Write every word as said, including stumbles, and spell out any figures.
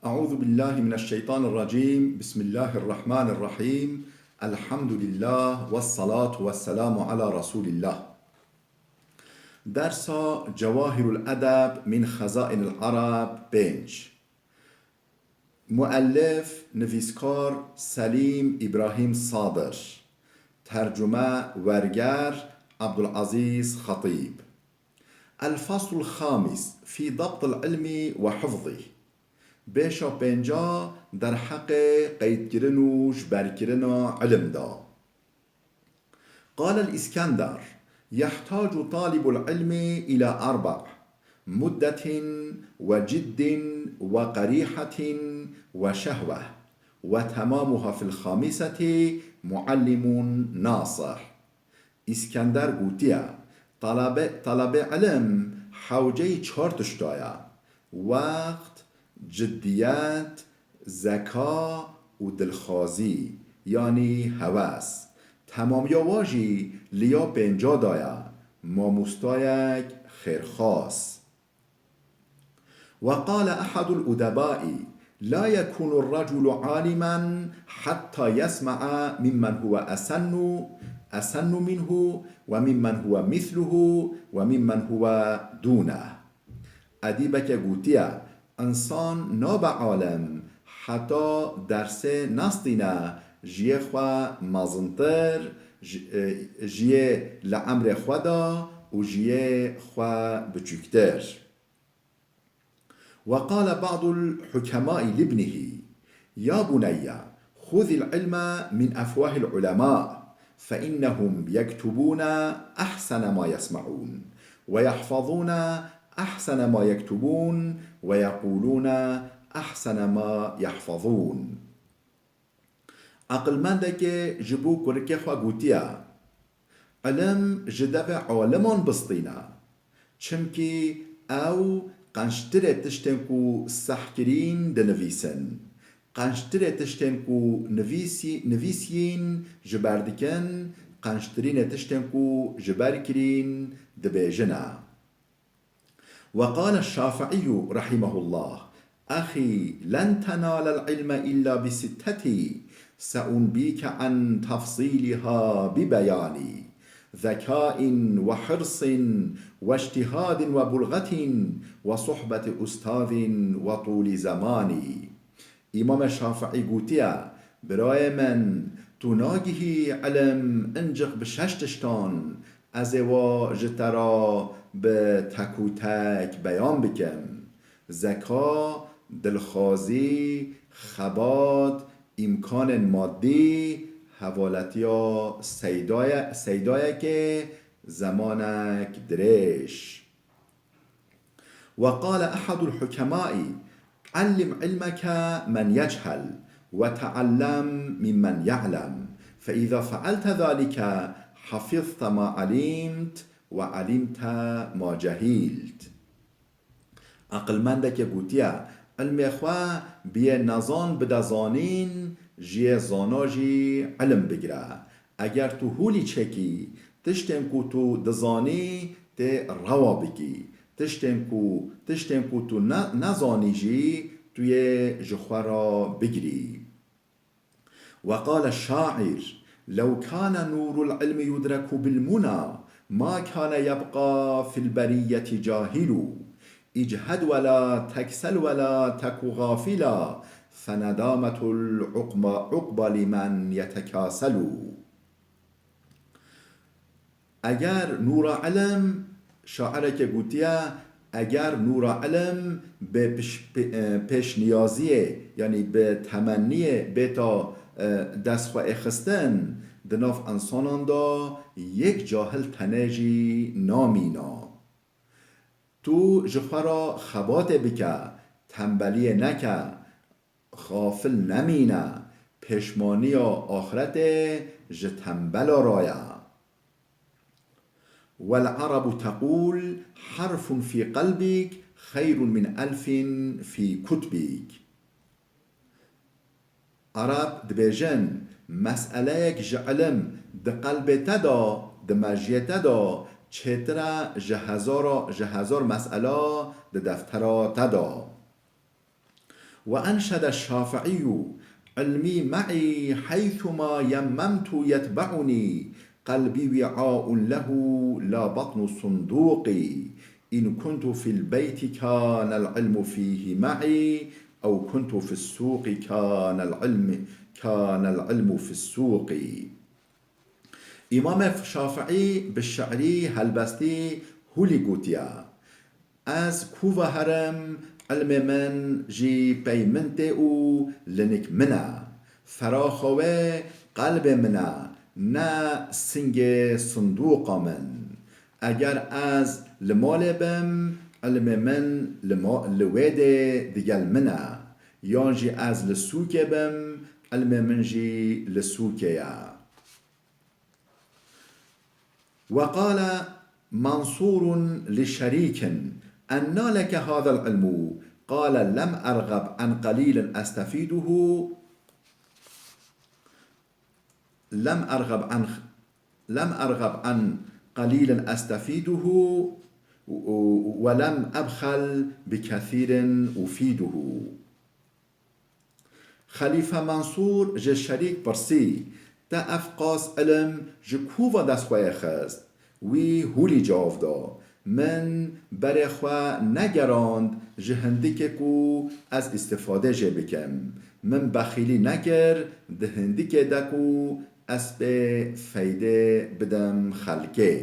أعوذ بالله من الشيطان الرجيم. بسم الله الرحمن الرحيم. الحمد لله والصلاة والسلام على رسول الله. Dersa Cewahirul Edeb min Xezainil Arab pênc. Muellif, nivîskar Selîm Îbrahîm Sadir. Tercume, werger, Abdulazîz Xetîb. الفصل الخامس في ضبط العلم وحفظه. Bêşa pênca derheqê qeydkirin û jiberkirina ilim de. قال الإسكندر: يحتاج طالب العلم إلى أربع: مدة وجد وقريحة وشهوة، وتمامها في الخامسة معلم ناصح. Îskender gotiye, talabê, talabê ilim hewceyî çar tişta ye: wext, ciddiyet, zeka û dilxwazî, yanî hewes. Temamiya wa jî li ya pênca de ye, mamostayek xêrxwaz. وقال أحد الأدباء: لا يكون الرجل عالما حتى يسمع ممن هو أسن، أسن منه، وممن هو مثله، وممن هو دونه. Edîbeke gotiye, însan nabe alim heta dersê nestîne ji yê xwe mezintir, ji, e, ji yê li emrê xwe de û ji yê xwe biçûktir. وقال بعض الحكماء لابنه: يا بني، خذ العلم من أفواه العلماء، فإنهم يكتبون أحسن ما يسمعون، ويحفظون أحسن ما يكتبون، ويقولون أحسن ما يحفظون. Aqilmendekê ji bo kurikê xwe gotiye, ilim ji devê aliman bistîne, çimkî ew qençtirê tiştên ku sehkirîn dinivîsin, qençtirê tiştên ku nivîsî-, nivîsiyîn ji ber dikin, qençtirînê tiştên ku ji ber kirîn dibêjin e. وقال الشافعي رحمه الله: أخي، لن تنال العلم إلا بستة، سأنبيك عن تفصيلها ببيان: ذكاء وحرص واجتهاد وبلغة وصحبة أستاذ وطول زمان. Îmamê Şafiî gotiye, birayê min, tu nagihî ilim incik bi şeş tiştan, ez ê wa ji te re bi tek û tek beyan bikim. Zeka, dilxwazî, xebat, îmkanên madî, hevaletiya seydaye-, seydayekê, zemanek dirêj. وقال أحد الحكماء: علم علمك من يجهل، وتعلم ممن يعلم، فإذا فعلت ذلك حفظت ما علمت وعلمت ما جهلت. Aqilmendeke gotiye, ilmê xwe bi yê nezan bide zanîn, ji yê zana jî ilim bigire. Eger tu holî çekî, tiştên ku tu dizanî tê rewa bikî. Tiştên ku, tiştên ku tu ne-, nezanî jî tu yê ji xwe re bigirî. وقال الشاعر: لو كان نور العلم يدرك بالمنى، ما كان يبقى في البرية جاهل. اجهد ولا تكسل ولا تك غافلا، فندامة العقبى، عقبى لمن يتكاسل. Eger nûra ilim, şaireke gotiye, eger nûra ilim bi piş-, pi-, e, pêşniyaziyê, yanî bi temenniyê bêta, e, dest xwe êxistin, di nav însanan de yek cahil tenê jî namîna. Tu ji xwe re xebatê bike, tembeliyê neke, xafil nemîne, pêşmaniya axretê ji tembela re ye. والعرب تقول: حرف في قلبك خير من ألف في كتبك. Ereb dibêjin, meseleyek ji ilim di qelbê te de, di mejiyê te de, çêtir e ji hezara, ji hezar mesela di deftera te de. وأنشد الشافعي: علمي معي حيثما يممت يتبعني، قلبي وعاء له لا بطن صندوقي، إن كنت في البيت كان العلم فيه معي، أو كنت في السوق كان العلم، كان العلم في السوق. Îmamê Şafiî bi şi'rî helbestî hûlî gotiye: Ez kûva herim, ilmê min jî pey min tê û li nik min e. Feraxa wê qelbê min e, ne singê sindoqa min. Eger ez li malê bim, ilmê min li ma-, li wê dê digel min e. Yan jî ez li sûkê bim, ilmê min jî li sûkê ye. وقال منصور لشريك: أنى لك هذا العلم؟ قال: لم أرغب عن قليل أستفيده، لم أرغب عن، لم أرغب عن قليل أستفيده، ولم أبخل بكثير أفيده. Xelîfe Mensûr ji Şerîk pirsî: Te ev qas ilim ji ku ve dest xwe yê xist? Wî hûlî cewab da: Min berê xwe negerand ji hindikê ku ez îstîfade jê bikim. Min bexîlî nekir di hindikê de ku ez pê feydê bidim xelkê.